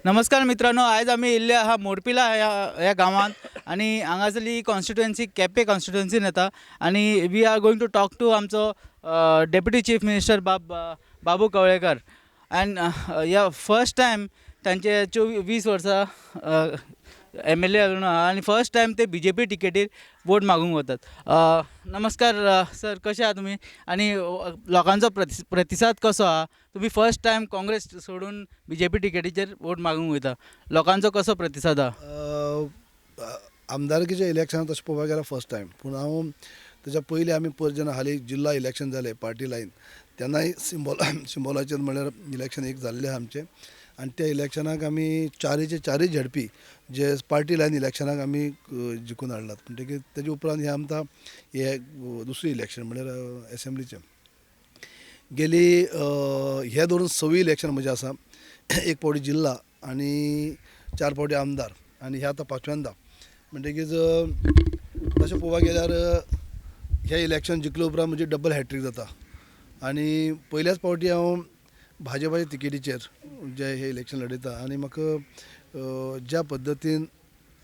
नमस्कार मित्रांनो, आयज आमी येयल्ले आहा मोरपिला ह्या ह्या गांवांत आनी हांगासरली कॉन्स्टिट्युएन्सी केपें कॉन्स्टिट्युएन्सीन येता आनी we are going to talk to आमचो डेप्युटी चीफ मिनिस्टर बाब बाबू कवळेकर. अँड या फर्स्ट टायम तांचे 20 वर्सां एमएलए आनी फर्स्ट टायम ते बीजेपी टिकेटीर वोट मागूंक वतात. नमस्कार सर, कशे आहा तुमी आनी लोकांचो प्रतिसाद कसो आहा? तुमी फर्स्ट टायम काँग्रेस सोडून बीजेपी टिकेटीचेर वोट मागूंक वयता, लोकांचो कसो प्रतिसाद आहा? आमदारकीच्या इलेक्शनाक तशें पळोवपाक गेल्यार फर्स्ट टायम, पूण हांव तेच्या पयलीं आमी पयर जेन्ना हालीं जिल्ला इलेक्शन जालें पार्टी लायन तेन्नाय सिम्बॉलाचेर म्हणल्यार इलेक्शन एक जाल्लें आहा आमचें आनी त्या इलेक्शनाक आमी चारीचे चारूय झेडपी जे पार्टी लायन इलेक्शनाक आमी जिखून हाडलात. म्हणटकीर तेजे उपरांत हें आमकां हें दुसरें इलेक्शन म्हणल्यार एसेंब्लीचें गेली हें धरून सवी इलेक्शन म्हजें आसा. एक फावटी जिल्ला आनी 4 फावटी आमदार आनी हे आतां पांचव्यांदा. म्हणटकीच तशें पळोवपाक गेल्यार हें इलेक्शन जिखले उपरांत म्हजी डबल हॅट्रीक जाता आनी पयल्याच फावटी हांव भाजपाच्या तिकेटीचेर जे हे इलेक्शन लडयता आनी म्हाका ज्या पद्दतीन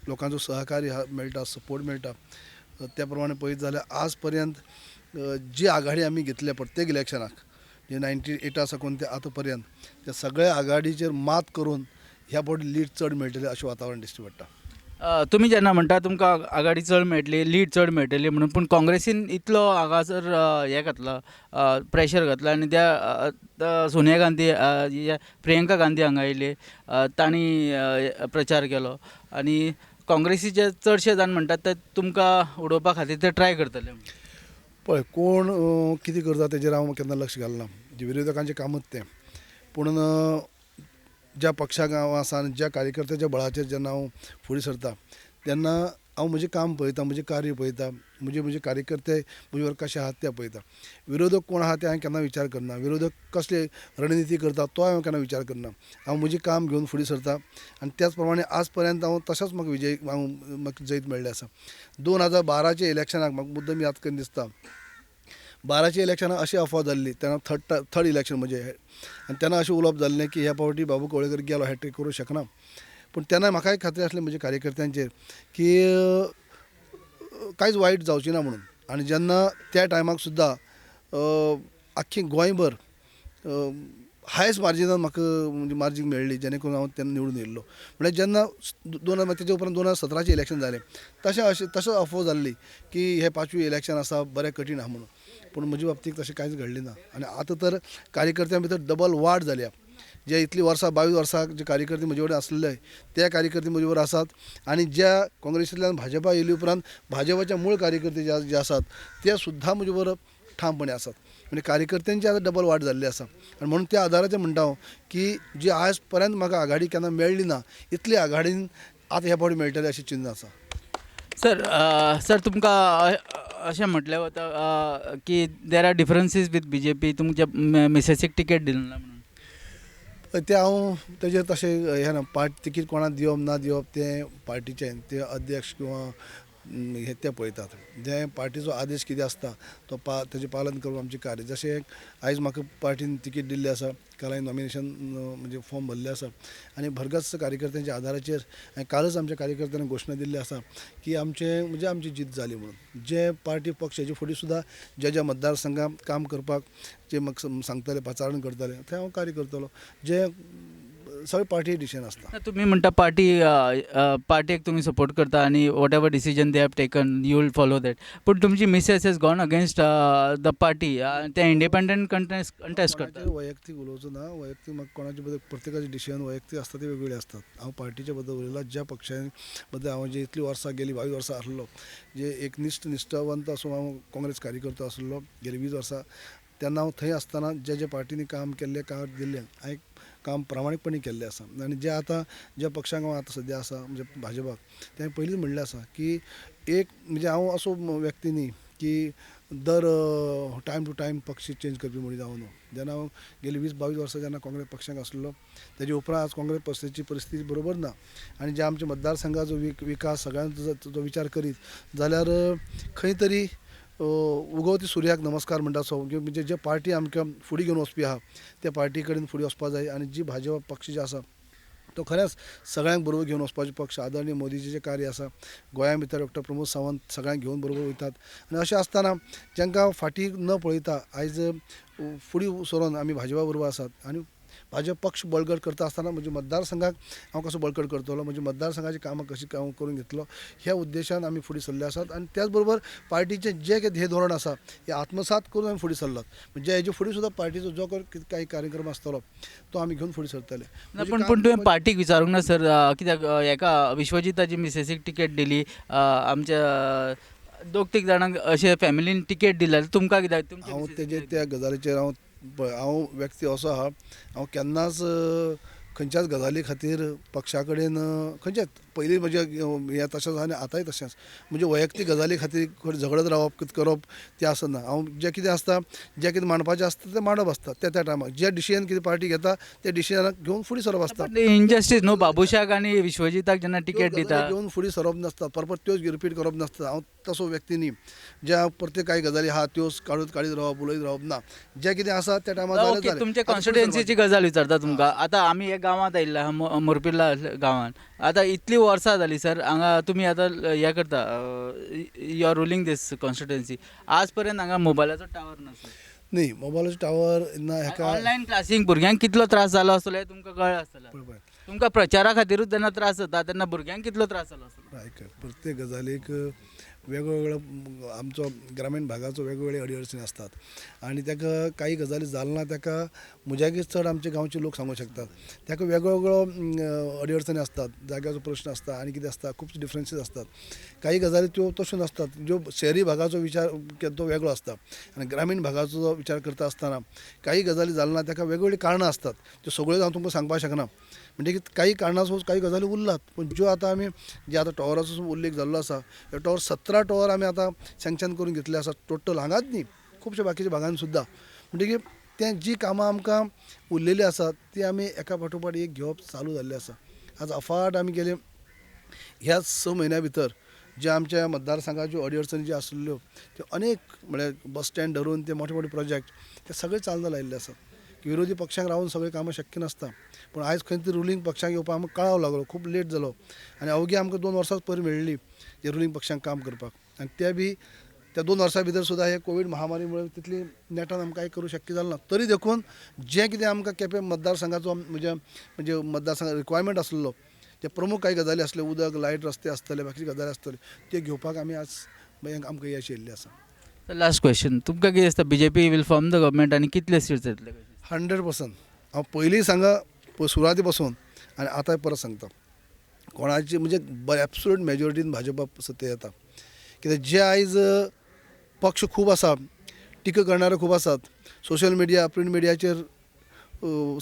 लोकांचो सहकार्य मेळटा, सपोर्ट मेळटा त्या प्रमाणे पळयत जाल्यार आज पर्यंत जी आघाडी आमी घेतल्या प्रत्येक इलेक्शनाक जे 98 साकून ते आतां पर्यंत त्या सगळ्या आघाडीचेर मात करून ह्या फावटी लीड चड मेळटली अशें वातावरण दिश्टी पडटा. तुमी जेन्ना म्हणटा तुमकां आघाडी चड मेळटली, लीड चड मेळटली म्हणून, पूण काँग्रेसीन इतलो हांगासर हें घातलां, प्रेशर घातलां आनी त्या सोनिया गांधी, प्रियंका गांधी हांगा येयली, तांणी प्रचार केलो आनी काँग्रेसीचे चडशे जाण म्हणटात ते तुमकां उडोवपा खातीर ते ट्राय करतले. पळय कोण कितें करता तेजेर हांव केन्ना लक्ष घालना, विरोधकांचें कामूच तें. पूण ज्या पक्षाक हांव आसा आनी ज्या कार्यकर्त्याच्या बळाचेर जेन्ना हांव फुडें सरता तेन्ना हांव म्हजें काम पळयता, म्हजें कार्य पळयता, म्हजे म्हजे कार्यकर्ते म्हजे बरोबर कशे आहात ते पळयता. विरोधक कोण आहा ते हांवें केन्ना विचार करना, विरोधक कसले रणनिती करता तो हांवें केन्ना विचार करना. हांव म्हजें काम घेवन फुडें सरता आनी त्याच प्रमाणे आज पर्यंत हांव तशेंच म्हाका विजय हांव म्हाका जैत मेळ्ळें आसा. 2012 इलेक्शनाक म्हाका मुद्दम याद करून दिसता, 12 इलेक्शनाक अशी अफवा जाल्ली तेन्ना थर्ड इलेक्शन म्हजें आनी तेन्ना अशें उलोवप जाल्लें की ह्या फावटी बाबू कवळेकर गेलो, हॅट्रीक करूंक शकना. पूण तेन्ना म्हाकाय खात्री आसली म्हज्या कार्यकर्त्यांचेर की कांयच वायट जावचें ना म्हणून. आनी जेन्ना त्या टायमाक सुद्दां आख्खी गोंयभर हायस्ट मार्जिनान म्हाका म्हणजे मार्जीन मेळ्ळी जेणे करून हांव तेन्ना निवडून येयल्लो. म्हणल्यार जेन्ना तेजे उपरांत 2017 इलेक्शन जालें तशें अशें तशें अफवा जाल्ली की हें पांचवी इलेक्शन आसा बरें कठीण आहा म्हणून, पूण म्हजे बाबतींत तशें कांयच घडलें ना. आनी आतां तर कार्यकर्त्यां भितर डबल वाड जाल्या. जे इतलीं वर्सां 22 वर्सां जे कार्यकर्ते म्हजे कडेन आसलेले ते कार्यकर्ते म्हजे बरोबर आसात आनी ज्या काँग्रेसींतल्यान भाजपा येयले उपरांत भाजपाचे मूळ कार्यकर्ते जे आसात ते सुद्दां म्हजे बरोबर ठामपणे आसात. म्हणजे कार्यकर्त्यांची आतां डबल वाड जाल्ली आसा आनी म्हणून त्या आदाराचेर म्हणटा हांव की जी आयज पर्यंत म्हाका आघाडी केन्ना मेळ्ळी ना इतली आघाडीन आतां ह्या फावटी मेळटली अशें चिन्न आसा. सर, सर तुमकां अशें म्हटलें वता की there are differences with BJP, तुमच्या मिसेसीक टिकेट दिली ना म्हणून? तें हांव तेजेर तशें हें ना, तिकीट कोणाक दिवप ना दिवप तें पार्टीचें ते अध्यक्ष किंवा हे ते पळयतात. जे पार्टीचो आदेश कितें आसता तो तेजें पालन करून आमचें कार्य. जशें आयज म्हाका पार्टीन तिकीट दिल्ली आसा, काल हांवें नॉमिनेशन म्हणजे फॉर्म भरलें आसा आनी भरगच्च कार्यकर्त्यांच्या आदाराचेर हांवें कालच आमच्या कार्यकर्त्यांनी घोशणा दिल्ली आसा की आमचें म्हणजे आमची जीत जाली म्हणून. जे पार्टी पक्षाचे फुडें सुद्दां ज्या ज्या मतदारसंघात काम करपाक जे म्हाका सांगतले, पाचारण करतले थंय हांव कार्य करतलो. जे सगळे पार्टी डिसिजन आसता. तुमी म्हणटा पार्टीक तुमी सपोर्ट करता आनी whatever decision they have taken you will follow that, पूण तुमची missus has gone against the party, ते इंडिपेंडंट कंटेस्ट करता. वैयक्तीक उलोवचो ना, वैयक्तीक म्हाका कोणाचे बद्दल प्रत्येकाचे डिसिजन वैयक्तीक आसता ते वेगवेगळे आसतात. हांव पार्टीच्या बद्दल उलयलां, ज्या पक्षा बद्दल हांव जे इतलीं वर्सां गेलीं 22 वर्सां आसलो, जे एक निश्ठावंत असो हांव काँग्रेस कार्यकर्तो आसलो गेली 20 वर्सां, तेन्ना हांव थंय आसतना ज्या ज्या पार्टींनी काम केल्लें, काम दिल्लें, हांवें काम प्रामाणीकपणी केल्लें आसा. आनी जे आतां ज्या पक्षांक हांव आतां सद्या आसा म्हणजे भाजपाक, तें पयलींच म्हणलें आसा की एक म्हणजे हांव असो व्यक्ती न्ही की दर टायम टू टायम पक्ष चेंज करपी म्हणून जावं न्हू. जेन्ना हांव गेली 20-22 वर्सां जेन्ना काँग्रेस पक्षांत आसलो तेजे उपरांत आज काँग्रेस पक्षाची परिस्थिती बरोबर ना आनी जे आमच्या मतदारसंघाचो विकास सगळ्यांचो जो विचार करीत जाल्यार खंय तरी उगवती सुर्याक नमस्कार म्हणटा सो म्हणजे जे पार्टी आमकां फुडें घेवन वचपी आहा त्या पार्टी कडेन फुडें वचपा जाय आनी जी भाजपा पक्ष जे आसा तो खरेंच सगळ्यांक बरोबर घेवन वचपाचो पक्ष. आदरणीय मोदीचें जें कार्य आसा गोंया भितर डॉक्टर प्रमोद सावंत सगळ्यांक घेवन बरोबर वयतात आनी अशें आसतना जांकां फाटीं न पळयता आयज फुडें सरोन आमी भाजपा बरोबर आसात आनी भाजप पक्ष बळकट करता आसतना म्हज्या मतदारसंघाक हांव कसो बळकट करतलो, म्हज्या मतदारसंघाची कामां कशीं हांव करून घेतलो ह्या उद्देशान आमी फुडें सरले आसात. आनी त्याच बरोबर पार्टीचें जें कितें ध्येय धोरण आसा हें आत्मसात करून आमी फुडें सरलात. म्हणजे हेजे फुडें सुद्दां पार्टीचो जो कांय कार्यक्रम आसतलो तो आमी घेवन फुडें सरतले. पूण पूण तुवें पार्टीक विचारूंक ना सर, कित्याक हेका विश्वजिताची मिसेसीक टिकेट दिली, आमच्या दोग तीग जाणांक अशें फॅमिलीन टिकेट दिल्या, तुमकां कित्याक? हांव तेजे त्या गजालीचेर हांव व्यक्ती असो आहा, हांव केन्नाच खंयच्याच गजाली खातीर पक्षा कडेन खंयच्याच पयलीं म्हजें हें तशेंच आसा आनी आतांय तशेंच, म्हणजे वैयक्तीक गजाली खातीर झगडत रावप कितें करप तें आसना. हांव जें कितें आसता जें कितें मांडपाचें आसता तें मांडप आसता त्या त्या टायमार, जे डिसिजन कितें पार्टी घेता त्या डिसिजनाक घेवन फुडें सरप आसता. इनजस्टीस न्हू बाबुशाक आनी विश्वजिताक जेन्ना टिकेट दिता घेवन फुडें सरप नासता, परत त्योच रिपीट करप नासता. हांव तसो व्यक्ती न्ही ज्या प्रत्येक कांय गजाली आहा त्योच काडीत रावप उलयत रावप ना, जें कितें आसा त्या टायमार. तुमच्या कॉन्स्टिट्युएन्सीची गजाल विचारता तुमकां. आतां आमी एक गांवांत आयिल्ले आहा, मोरपिर्ला गांवांत, आतां इतलीं वर्सां जालीं सर हांगा तुमी आतां हें करता, you are ruling this constituency, आज पर्यंत हांगा मोबायलाचो टावर ना सर. न्ही मोबायलाचो टावर ना, हेका ऑनलायन क्लासींक भुरग्यांक कितलो त्रास जालो आसतलो हें तुमकां कळ्ळें आसतलें. तुमकां प्रचारा खातीरूच जेन्ना त्रास जाता तेन्ना भुरग्यांक कितलो त्रास जालो आसतलो. प्रत्येक गजालीक वेगवेगळो आमचो ग्रामीण भागाचो वेगवेगळे अडीअडचणी आसतात आनी ताका कांय गजाली जाल ना ताका म्हज्याकीच चड आमचे गांवचे लोक सांगूंक शकतात. ताका वेगवेगळो अडीअडचणी आसतात, जाग्याचो प्रश्न आसता आनी कितें आसता, खूब डिफरन्सीस आसतात. काही गजाली त्यो तश्यो नासतात, ज्यो शहरी भागाचो विचार तो वेगळो आसता आनी ग्रामीण भागाचो जो विचार करता आसतना काही गजाली जाल ना ताका वेगवेगळीं कारणां आसतात, त्यो सगळ्यो हांव तुमकां सांगपाक शकना. म्हणजे काही कारणां काही गजाली उरलात, पूण ज्यो आतां आमी जे आतां टॉवराचो उल्लेख जाल्लो आसा, हे टॉवर 17 टॉवर आमी आतां सँक्शन करून घेतले आसा टोटल, हांगाच न्ही खुबश्या बाकीच्या भागान सुद्दां. म्हणटकीर तें जी कामां आमकां उरलेलीं आसात ती आमी एका फाटोफाट एक घेवप चालू जाल्लें आसा. आज अफाट आमी गेले ह्या 6 म्हयन्या भितर जे आमच्या मतदारसंघाच्यो अडीअडचणी ज्यो आसलेल्यो त्यो अनेक म्हळ्यार बस स्टँड धरून ते मोठे मोठे प्रोजेक्ट ते सगळे चालना लायिल्ले आसात. विरोधी पक्षांक रावन सगळें कामां शक्य नासता, पूण आयज खंय तरी रुलींग पक्षांक येवपाक आमकां कळाव लागलो, खूब लेट जालो आनी अवघी आमकां 2 वर्सांच पयर मेळ्ळी जे रुलींग पक्षांक काम करपाक, आनी ते बी त्या 2 वर्सां भितर सुद्दां हे कोवीड महामारी मुळे तितली नेटान आमकां कांय करूं शक्य जालें ना. तरी देखून जें कितें आमकां केपें मतदारसंघाचो म्हणजे म्हणजे मतदारसंघ रिक्वायरमेंट आसलेलो ते प्रमुख कांय गजाली आसल्यो, उदक, लायट, रस्ते आसतले, बाकीचे गजाली आसतल्यो, त्यो घेवपाक आमी आज आमकां यश येयल्लें आसा. लास्ट क्वेश्चन, तुमकां कितें दिसता BJP will form the government आनी कितले सीट्स येतले? 100%. हांव पयलीं सांगा सुरवाती पासून आनी आतांय परत सांगता, कोणाची म्हणजे एब्सोल्यूट मेजॉरिटीन भाजपा सत्तेर येता. कित्याक जे आयज पक्ष खूब आसा, टिका करणारे खूब आसात, सोशल मिडिया प्रिंट मिडियाचेर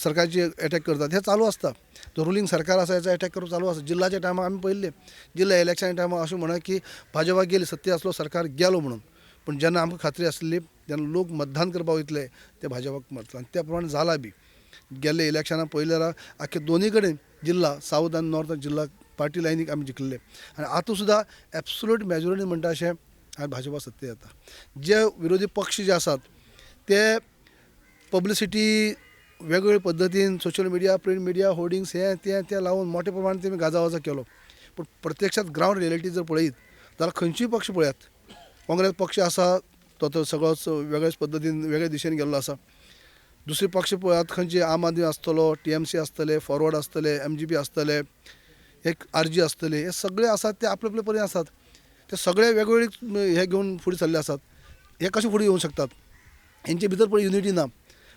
सरकारची एटॅक करतात, हें चालू आसता. जो रुलींग सरकार आसा हेचो एटॅक करप चालू आसा. जिल्ल्याच्या टायमार आमी पळयल्लें, जिल्ल्या इलेक्शना टायमार अशें म्हणा की भाजपा गेली, सत्तेर आसलो सरकार गेलो म्हणून, पूण जेन्ना आमकां खात्री आसली जेन्ना लोक मतदान करपाक वयतले ते भाजपाक मरतले, आनी त्या प्रमाणे जालां बी. गेल्ले इलेक्शनां पळयलें जाल्यार आख्खे दोनी कडेन जिल्ला सावथ आनी नॉर्थ जिल्ला पार्टी लायनीक आमी जिखल्ले आनी आतां सुद्दां एब्सोल्यूट मेजॉरिटी म्हणटा अशें आनी भाजपा सत्तेर येता. जे विरोधी पक्ष जे आसात ते पब्लिसिटी वेगवेगळे पद्दतीन social media, print media, hoardings हें तें तें लावन मोठ्या प्रमाणात तेमी गाजावाजा केलो, पूण प्रत्यक्षांत ग्रावंड रियलिटी जर पळयत जाल्यार खंयचीय पक्ष पळयात, काँग्रेस पक्ष आसा तो तर सगळोच वेगळेच पद्दतीन वेगळे दिशेन गेल्लो आसा. दुसरे पक्ष पळयात खंयचे, आम आदमी आसतलो, TMC आसतले, फॉरवर्ड आसतले, MGP आसतले, एक RG आसतले, हे सगळे आसात ते आपले आपले परीन आसात, ते सगळे वेगवेगळे हे घेवन फुडें सरले आसात. हे कशे फुडें येवंक शकतात? हेंचे भितर पळय युनिटी ना.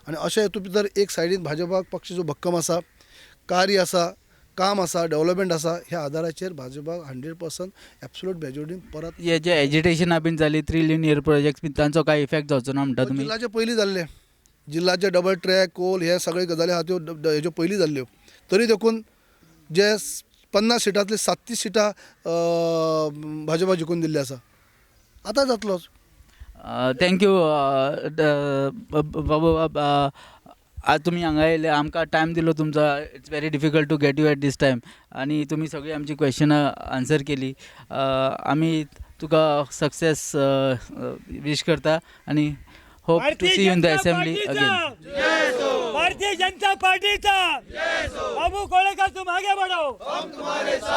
आनी अशें हितून भितर एक सायडीन भाजपा पक्ष जो भक्कम आसा, कार्य आसा, काम आसा, डेवलपमेंट आसा, ह्या आदाराचेर भाजपा 100% एब्सोल्यूट मेजॉरिटीन परत. हे जे एजिटेशनां बीन जाली, 3 लिनियर प्रोजेक्ट्स बीन, तांचो कांय इफेक्ट जावचो ना म्हणटा तुमी? जिल्ल्याचे पयलीं जाल्ले, जिल्ल्याचे डबल ट्रॅक कोल हे सगळे गजाली आहा त्यो हेज्यो पयलीं जाल्ल्यो, तरी देखून जे 50 सिटांतली 37 सिटां भाजपा जिखून दिल्ली आसा, आतां जातलोच. Thank you बाबू. आज तुमी हांगा येयले, आमकां टायम दिलो तुमचो. It's very difficult to get you at this time, आनी तुमी सगळीं आमची क्वेशनां आन्सर केली. आमी तुका सक्सेस विश करता आनी hope to see you in the assembly again. Bharatiya Janata पार्टीचा बाबू कोळेकर. आगे बढ़ो।